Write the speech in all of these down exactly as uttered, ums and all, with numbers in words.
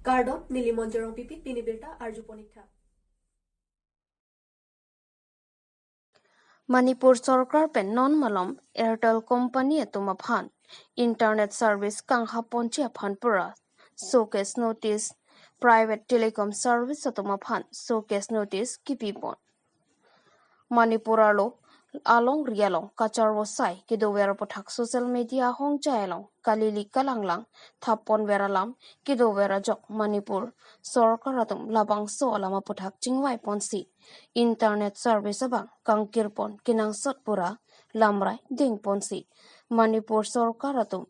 Kardom, neli Monjorong Pipit, pini birta arjupon ik tha. Manipur sorkar pen non malom Airtel company atum aphan internet service kanghaponji aphan pura showcase notice, private telecom service atum aphan showcase notice kipipon. Manipur arlo alongri along kacharvo asai kedover aputhak social media ahongjai along kalili kalanglang thapponver alam kedover ajok Manipur sorkar atum labangso alam aputhak chingvaiponsi internet service abang kangkirpon kenangsot pura lamrai dengponsi Manipur sorkar atum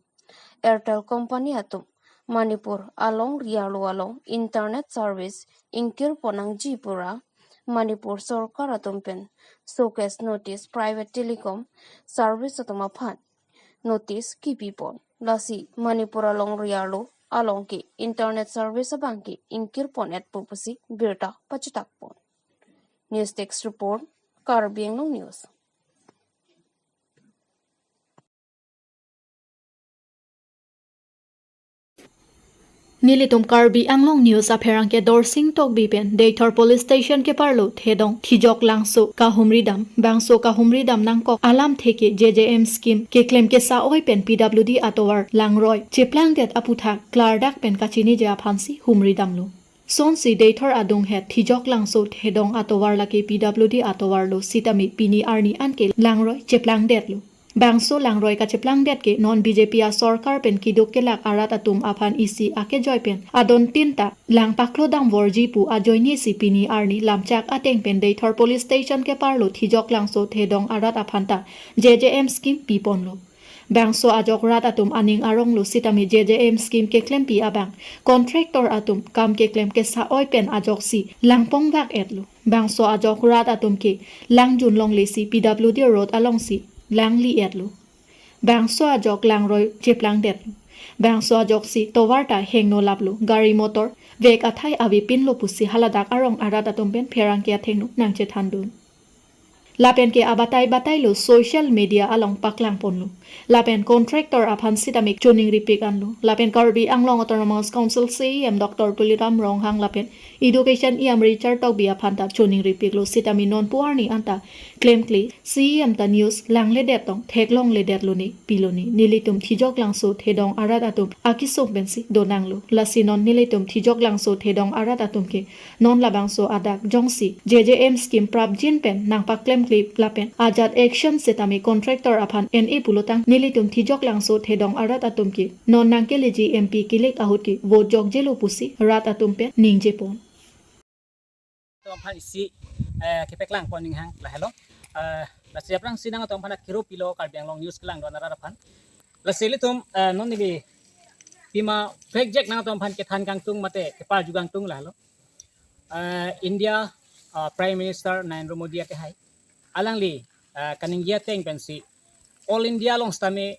Airtel company atum Manipur alongri arlo along internet service ingkirpon nangji pura Manipur sorkar atum pen showcase notice private telecom service atum aphan notice kipipon. Lasi Manipur alongri arlo along ke internet service abang ke ingkirpon-et pu pusi birta pachitakpon. News Desk Report, Karbi Anglong News. Nelitum Karbi Anglong News apherangke Dorsing Tokbi pen Deithor Police Station keparlo thedong thijok langso kahumri dam, bangso kahumri dam nangkok alamthe ke J J M scheme keklem kesa-oi pen P W D atovar langroi cheplangdet aputhak klardak pen kachiniji aphansi humri damlo. Sonsi Deithor adunghet thijok langso thedong atovar lake P W D atovar lo sitame pini arni anke langroi cheplangdetlo. Bangso langroi kacheplangdet ke non B J P asorkar pen keduk kelak arat atum aphan isi akejoi pen adon tinta lang paklo damvorji pu ajoinesi pini arni lamchak ateng pen Deithor Police Station keparlo thijok langso thedong arat aphanta J J M scheme piponlo. Bangso ajok rat atum aning aronglo sitame J J M scheme keklempi abang contractor atum kam keklem kesa-oi pen ajoksi langpongvak-etlo. Bangso ajok rat atum ke langjun longlesi P W D road alongsi langle-etlo. Bangso ajok langroi cheplangdetlo. Bangso ajoksi tovar ta hengno laplo, gari motor vek athai avepinlo pusi haladak arong arat atum pen pherangke athengno nangchethandun. Lapen ke abatai batailo social media along paklangponlo. Lapen contractor aphan sitame choningripik anlo. Lapen Karbi Anglong Autonomous Council C E M Doctor Tuliram Ronghang lapen Education E M Richard Tokbi aphanta choningripiklo sitame nonpu arni anta klemkle C E M ta news langledet tong theklongledetlo ne pilo ne. Nelitum thijok langso thedong arat atum akesung pensi donanglo. Lasi non nelitum thijok langso thedong arat atum ke non labangso adak jongsi J J M scheme prapjin pen nangpaklemkle lapen ajat action sitame contractor aphan N A pulotang nelitum thijok langso thedong arat atum ke non nangkeleji M P kilik ahut ke vote jokjelo pusi rat atum pen ningjepon. Atum aphan isi, eh, kepeklang pon ninghang lahelo. Eh, lasi aphrangsi nangtum aphan akiro pilo Karbi Anglong News kelang don arat aphan. Lasi ilitum, eh, non neli pima fact check nangtum aphan kethan kangtung mate keparju kangtung lahelo. Eh, India, eh, Prime Minister Narendra Modi akehai alangli, eh, kaningje ateng pensi All India along sitame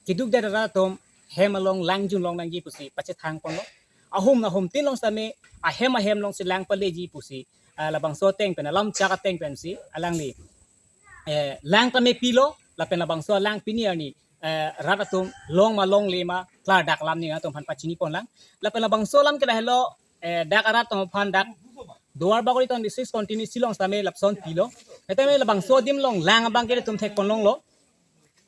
keduk dada atum hem along langjun long nangji pusi pachethang ponlo. Ahum ahum tin along sitame ahem ahem alongsi lang paleji pusi, ah, labangso ateng pen alamchak ateng pensi alangli, eh, lang tame pilo lapen labangso alang pini arni, eh, rat atum long ma longle ma klardak alam nangtum aphan pachini ponlang. Lapen labangso alam ke lahelo, eh, dak arat atum aphan dak Duar Bagori twenty-six constituency along sitame lapuson pilo. Sitame labangso adim along lang abang ke ilitum thekpon longlo.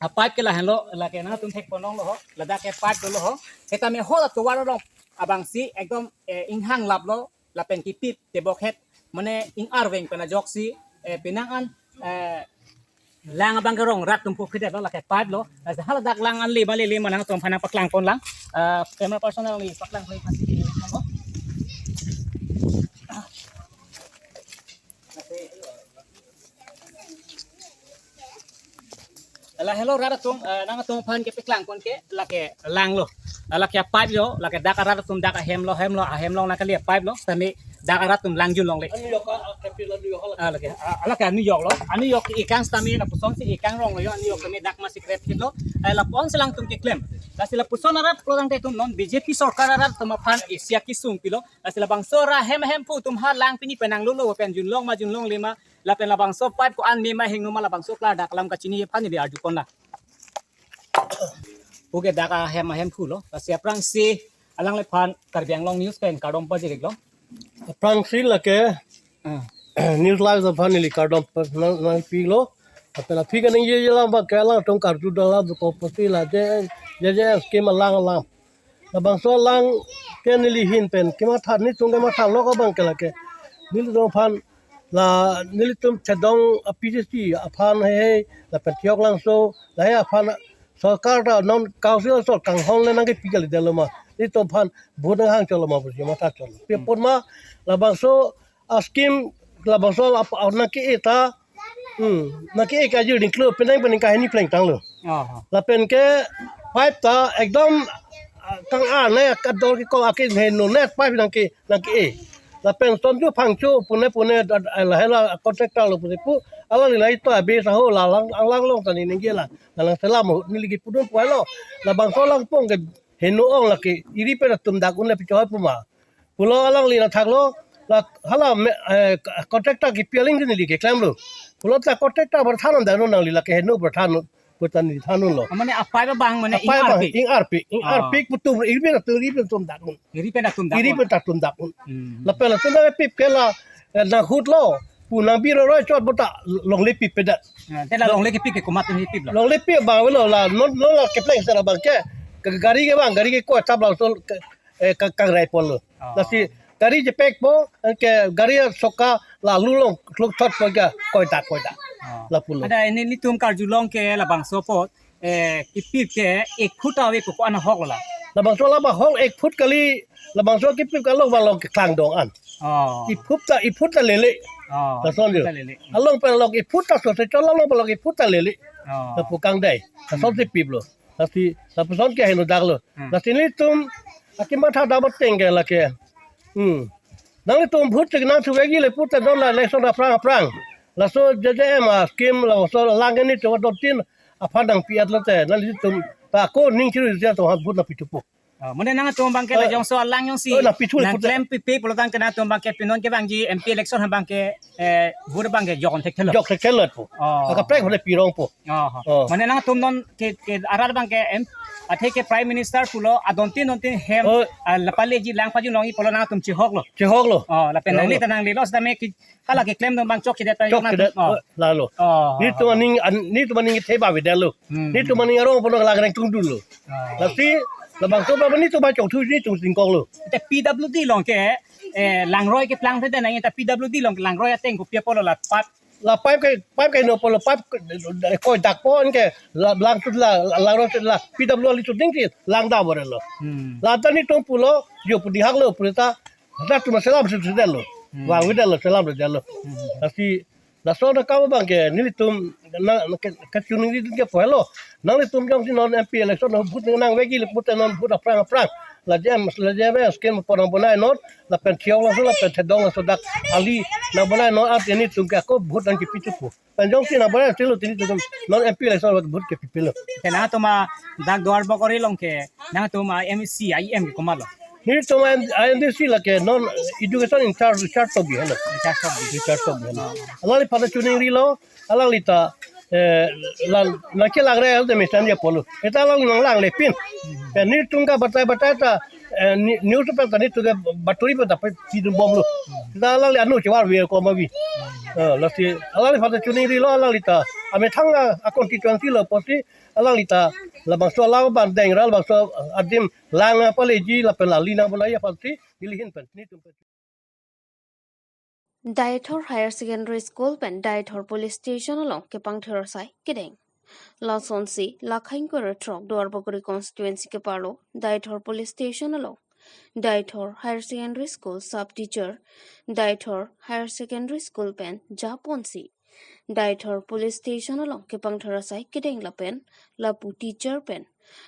A-pipe ke lahenlo, lake nangtum thekpon longlo ho, ladak ke pipe dolo ho. Sitame ho la tovar along abangsi ekdom, eh, inghang laplo, lapen kipip tebokhet, mane ing-arveng pen ajoksi, eh, penang an, eh, lang abang ke rong rat atum puphidet lo, lake pipe lo. Lasi haladak lang an lima lima nangtum aphan nangpaklang ponlang. Eh, camera person alangli paklang pon pasi. Lahelo rat atum, eh, nangtum aphan kepeklang pon ke lake lang lo. Eh, lake pipe lo, lake dak arat atum dak ahem lo, hem lo, ahem along nangkali pipe lo, sitame dak arat atum langjun longle. Anu yok, ah, ah, kapil anu yok, ah, lake, ah, lake anu yok lo, anu yok ikang sitame lapuson si ikang rong lo yo, anu yok sitame dak masi krep lo, eh, lapuson si lang atum keklem. Lasi lapuson arat pulo tangte itum non B J P sorkar arat atum aphan isi akesung pilo. Lasi labangso ra hem hem pu atum ha lang pini penang lolo pen junlong ma junlongle ma lapen labangso pipe ko-an me ma hingno ma labangso klardak alam kachini aphan neli arju ponlang. Puke dak ahem ahem pulo. Lasi aphrangsi Alangliphan Karbi Anglong News pen kardom pajir-iklo. Aphrangsi lake Ah. News Live aphan neli kardom pa-, nang, nangpilo. Apela aphi kaningje alam abang ke alangtum karju dala do ko pasi la je, je, je scheme alang alang. Labangso alang ke neli ahin pen kematha, nelitum kematha lok abang ke lake, nelitum aphan, la nelitum Chedong a P C C aphan hei hei, lapen Tiok Langso lahei aphan, sorkar ta non council asor kanghon le nangkepi kalidetlo ma, nelitum aphan vote nanghang chotlo ma pusi matha chotlo. Pi apot ma, labangso a scheme, labangso ap-, ap-, nangke-e ta, hmm, nangke-e kajir dingklo, penang penang kahini plengtanglo. Aha. Lapen ke pipe ta ekdom, ah, kang-ar ne kador kekong ake heno ne pipe nangke, nangke-e. Lapen sonju phangcho pune pune, ah, lahei la contractor lo pune pu, alangli lahei to abe saho la lang, alang long tani ningje la, la lang selam ho, neli kipudun pulo. Labangso alang pong ke heno ong lake, iri pen atum dak un le pichoi puma. Pulo alangli nangthaklo, la hala me, eh, contractor kipi aling neli keklemlo. Pulo ta contractor aphan than-un damnon nangli, lake heno aphan than-un, pu ta neli than-unlo. Mane a pipe abang mane Apai bang, ingarpik. Ingarpik, ingarpik Ah. putum, iri pen atum, iri pen atum dak un. Iri pen atum dak Iri un. pen atum dak un. Hmm. Lapen latum dak pip ke la, eh, nanghutlo, pu nangbi roi roi chot bo ta longle pip pedet. Ah, te la longle kepik ke komat ni piplo. Longle pip abang avelo la, non, non la kepleng sera abang ke, ke gari ke abang, gari ke ko chap langsung ke, eh, ka-, kangrai ponlo. Oh. Lasi gari chepekpo, ke gari asoka la lulong kluk thotpo ke koidak koidak. Oh. Lapulo. Ada ini nelitum karjulong ke labangso apot, eh, kepip ke ek foot ave ko ko-an ahok la. Labangso la ba hok ek foot kali, labangso kepip ke along ba along keklang dong an. Oh. Iphup ta, iphup ta lele. Oh, Lason iphup jo. ta lele. Along pen along iphup ta sose chol along pen along iphup ta lele. Oh. Lapu kangdai. Lason si piplo. Lasi, lapuson ke heno daklo. Hmm. Lasi nelitum akematha dam ateng ke lake. Hmm. Nanglitum vote chiningri nangthu vekji le pu ta don la election aphrang aphrang. Laso J J M a scheme laso alang ke nelitum adon tin aphan nangpi-etlo te. Nanglitum ta ako ning chiru je to vote nangpithupo. Oh, mane nangtum abang ke Eh. la jongso alang jongsi Oh, nangpithu le pu te. nangklem pipe pulo tangte nangtum abang ke pinon kevangji M P election abang ke, eh, vote abang ke jokon thekthelo. Jok thekthelo po. Oh. Akaprek hole pirongpo. Oh. Oh. Mane nangtum non ke, ke arat abang ke em, athe ke Prime Minister pulo adon tin don tin hem, Oh. ah, la paleji lang pajun longji pulo nangtum chihoklo. Chihoklo. Oh, lapen Chihoklo. nangli ta nangli los dame ke hala keklem dun abang chokchedet ta Chokchedet. nangtum. Oh. Oh, lalo. Oh. Nelitum aning, an-, nelitum aning the ba vedetlo. Hmm. Nelitum aning arong puno lang reng tungdunlo. Oh. Lasi, labangso ba nelitum ba chongthu nelitum singkoklo. Te P W D along ke, eh, langroi keplang te nang ta P W D along langroi ateng kopi apotlo la pipe. La pipe ke, pipe ke no pulo pipe ke, eh, koidak pon ke, la, lang tu la, la, langroi tu la, P W D along tu ding si, lang da bore lo. Hmm. La ta nelitum pulo, jo pu dihaklo, pulo ta, latum selam si sedetlo. Hmm. Vang vedetlo, selam si detlo. Hmm. Lasi, laso akam abang ke, nelitum, na, na, ke, kachiningri ke pulo. Nanglitum jongsi non M P election non vote nang vekji le pu te non vote aphrang aphrang. La J M, la J M scheme apot nangbonai non, lapen Tiok Langso, lapen Chedong Langso dak ali nangbonai non, ante nelitum ke ako vote nangkepithupo. Pen jongsi nangbonai chelo te nelitum non M P election vote kepipilo. Ke nangtum adak Duarbagori along ke, nangtum a M C, a E M ke komatlo. Nelitum a M D C lake non education in charge, Richard Tokbi helo. Richard Tokbi. Richard Tokbi helo. Alangliphan chiningrilo, alangli ta, eh, lang, nangchelang re, alte mesan ya polo. Eta lang nanglang le pin. Ya, nelitum ke batai batai ta, eh, ni-, news pen ta nelitum ke baturi pen ta pe pidun bomlo. Ta alangli anu chevar ver ko ma vi. Eh, lasi, alangliphan chiningrilo, alangli ta. Amethang a, a constituency lo pusi, alangli ta. Labangso alang bandeng ra, labangso adim lang paleji, lapen lali nangbonai aphansi, neli ahin pen, nelitum pen. Deithor Higher Secondary School pen Deithor Police Station along kepangthir asai kedeng. Lasonsi, lakhai ingkoi ra throk Duarbagori constituency keparlo, Deithor Police Station along Deithor Higher Secondary School sub teacher, Deithor Higher Secondary School pen japonsi, Deithor Police Station along kepangthir asai kedeng lapen, lapu teacher pen,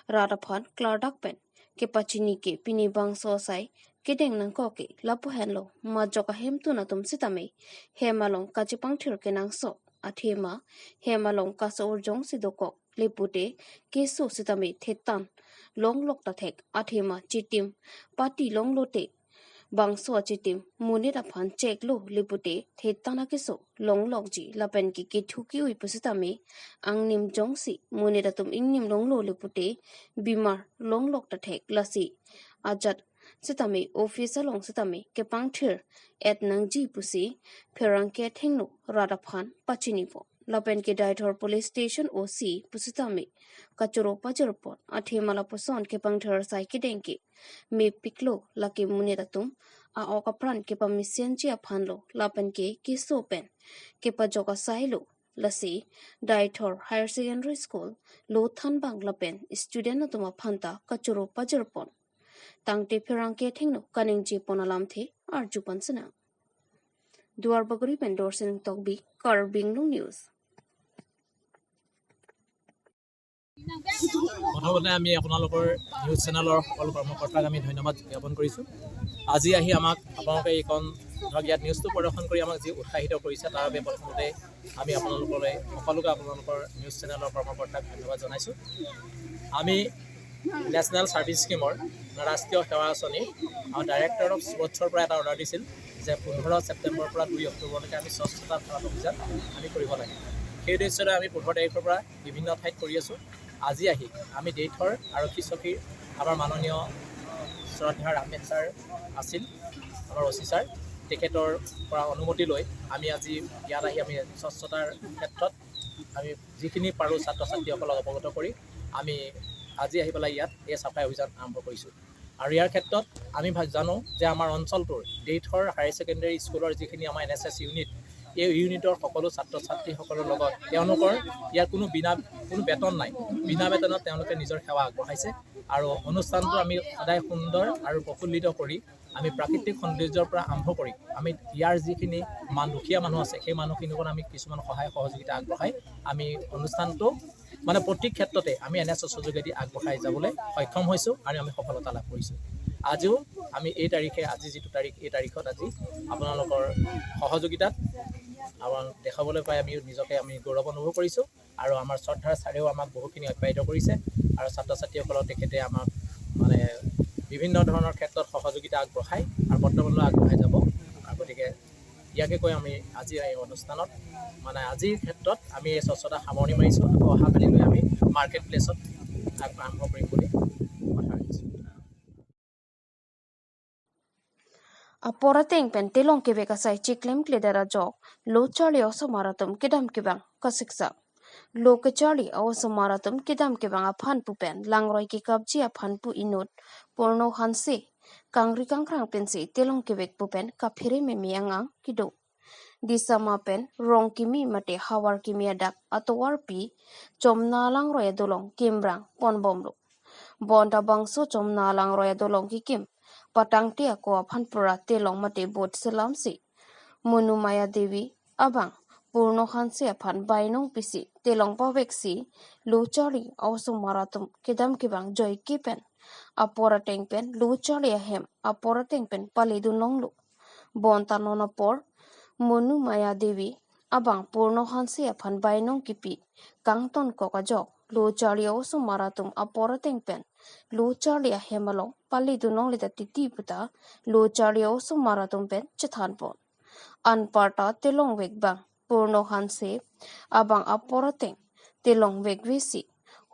rat aphan klardak pen, kepachini ke pini bangso asai kedeng nangkok ke lapu henlo, majok ahemtun atum sitame hem along kachepangthir kenangsot, athema hem along kaso-arjong si dokok le pute keso sitame thetan longlok ta thek, athema chitim pati longlote bangso achitim monit aphan cheklo le pute thetang akeso longlokji lapen ke kethu ke-oi pusitame angnim jongsi monit atum ingnim longlo le pute bimar longlok ta thek, lasi ajat sitame office along sitame kepangthir-et nangji pusi pherangke athengno rat aphan pachinipo. Lapen ke Deithor Police Station O C pusitame kachoro pajirpon, athema lapuson kepangthir asai kedeng ke mepiklo, lake monit atum a-ok apran kepamesen ji aphanlo lapen ke keso pen kepajok asailo. Lasi Deithor Higher Secondary School lo thanbang lapen student atum aphan ta kachoro pajirpon. Tangte pherangke athengno kaningjepon alamthe arjupan sinang. Duarbagori pen Dorsen Tokbi, Karbi Anglong News. প্ৰথমতে আমি আপোনালোকৰ নিউজ চেনেলৰ সকলো কৰ্মকৰ্তাক আমি ধন্যবাদ জ্ঞাপন কৰিছোঁ। আজি আহি আমাক আপোনালোকে এইকণ ধৰক ইয়াত নিউজটো প্ৰদৰ্শন কৰি আমাক যি উৎসাহিত কৰিছে, তাৰ বাবে প্ৰথমতে আমি আপোনালোকলৈ সকলোকে আপোনালোকৰ নিউজ চেনেলৰ কৰ্মকৰ্তাক ধন্যবাদ জনাইছোঁ। আমি নেশ্যনেল ছাৰ্ভিচ স্কিমৰ ৰাষ্ট্ৰীয় সেৱা আঁচনি আমাৰ ডাইৰেক্টৰ অফ স্পৰ্টছৰ পৰা এটা অৰ্ডাৰ দিছিল যে পোন্ধৰ ছেপ্টেম্বৰৰ পৰা দুই অক্টোবৰলৈকে আমি স্বচ্ছতা ভাৰত অভিযান আমি কৰিব লাগে। সেই উদ্দেশ্যৰে আমি পোন্ধৰ তাৰিখৰ পৰা বিভিন্ন ঠাইত কৰি আছোঁ। আজি আহি আমি দেইথৰ আৰক্ষী চকীৰ আমাৰ মাননীয় শ্ৰদ্ধা ৰামমেধ ছাৰ আছিল, আমাৰ অ চি ছাৰ, তেখেতৰ পৰা অনুমতি লৈ আমি আজি ইয়াত আহি আমি স্বচ্ছতাৰ ক্ষেত্ৰত আমি যিখিনি পাৰোঁ ছাত্ৰ ছাত্ৰীসকলক অৱগত কৰি আমি আজি আহি পেলাই ইয়াত এই চাফাই অভিযান আৰম্ভ কৰিছোঁ। আৰু ইয়াৰ ক্ষেত্ৰত আমি ভা- জানো যে আমাৰ অঞ্চলটোৰ দেইথৰ হায়াৰ ছেকেণ্ডেৰী স্কুলৰ যিখিনি আমাৰ এন এছ এছ ইউনিট, এই ইউনিটৰ সকলো ছাত্ৰ ছাত্ৰীসকলৰ লগত তেওঁলোকৰ ইয়াৰ কোনো বিনা কোনো বেতন নাই। বিনা বেতনত তেওঁলোকে নিজৰ সেৱা আগবঢ়াইছে। আৰু অনুষ্ঠানটো আমি সদায় সুন্দৰ আৰু প্ৰফুল্লিত কৰি আমি প্ৰাকৃতিক সৌন্দৰ্যৰ পৰা আৰম্ভ কৰি আমি ইয়াৰ যিখিনি মান দুখীয়া মানুহ আছে, সেই মানুহখিনিকো আমি কিছুমান সহায় সহযোগিতা আগবঢ়াই আমি অনুষ্ঠানটো মানে প্ৰতি ক্ষেত্ৰতে আমি এন এছ এছৰ যোগেদি আগবঢ়াই যাবলৈ সক্ষম হৈছোঁ আৰু আমি সফলতা লাভ কৰিছোঁ। আজিও আমি এই তাৰিখে, আজি যিটো তাৰিখ, এই তাৰিখত আজি আপোনালোকৰ সহযোগিতাত আমাৰ দেখাবলৈ পাই আমি নিজকে আমি গৌৰৱ অনুভৱ কৰিছোঁ। আৰু আমাৰ শ্ৰদ্ধাৰ ছাৰেও আমাক বহুখিনি আপ্যায়িত কৰিছে আৰু ছাত্ৰ ছাত্ৰীসকলক তেখেতে আমাক মানে বিভিন্ন ধৰণৰ ক্ষেত্ৰত সহযোগিতা আগবঢ়ায় আৰু বৰ্তমানলৈ আগবঢ়াই যাব। আৰু গতিকে ইয়াকে কৈ আমি আজি এই অনুষ্ঠানত মানে আজিৰ ক্ষেত্ৰত আমি এই স্বচ্ছতা সামৰণি মাৰিছোঁ। আকৌ অহাকালিলৈ আমি মাৰ্কেট প্লেচত আৰম্ভ কৰিম বুলি কথা ৰাখিছোঁ। Apor ateng pen telong kevek asai chiklemkledet ajok lo charli osomar atum kedam kevang kasiksak. Lo kecharli a-osomar atum kedam kevang aphan pu pen langroi kekapji aphan pu inut Purno Hanse kangri kangkrang pensi telong kevek pu pen kaphere meme angang kedo. Disama pen rong kimi mate havar kimi adak atovarpi Chomna langroi adolong kimrang ponbomlo. Bonta bangso Chomna langroi adolong kekim patangte ako aphan pura telong mate boat selamsi Monu Maya Devi abang Purno Hanse aphan bainong pisi telong paveksi lo charli a-osomar atum kedam kevang joike pen apor ateng pen lo charli ahem apor ateng pen paledun longlo. Bonta non apor Monu Maya Devi abang Purno Hanse aphan bainong kipi kangtonkok ajok lo charli a-osomar atum apor ateng pen lo charli ahem along paledun longle ta titi puta lo charli a-osomar atum pen chethanpon. Anparta telongvek bang Purno Hanse abang apor ateng telongvekvesi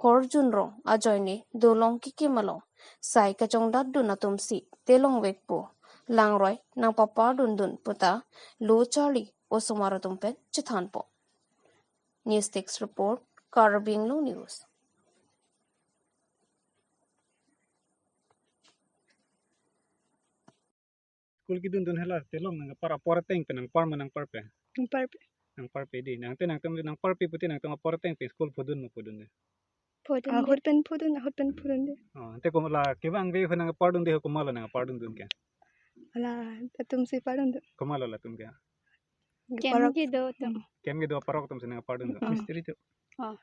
horjun rong ajoine dolong kekim along sai kachongdatdun atumsi telongvekpo langroi nangpapardundun puta lo charli osomar atum pen chethanpo. News Desk Report, Karbi Anglong News. School kedundun hala telong nangpar apor ateng pen nangpar ma nangparpe? Nangparpe. Nangparpe dei. Nangte nangtum nangparpe pute nangtum apor ateng pen school phodun ma phodunde? Phodun. Ahut pen phodun, ahut pen phodunde. Oh, ante komat la kevangve ahut nangpardunde ahut komatlo nangpardundun ke? Ala atumsi pardundun. Komatlo latum ke? Kem kedo atum. Kem kedo aparok atumsi nangpardundun. Mm. Mistri tu. Oh.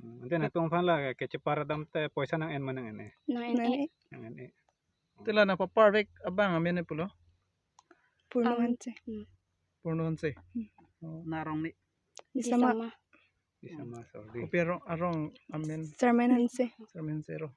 Hmm, ante nangtum aphan la kechepar damte poisa nang-en ma nang-en-e? Nang-en-e. Nang-en-e. Te la nangpaparvek abang amen ne pulo? Purno Hanse. Hmm. Purno Hanse. Hmm. Oh. Arong ni. Disama. Disama, sorry. Kopi arong, arong amen Chairman Hanse. Chairman Hanse ro.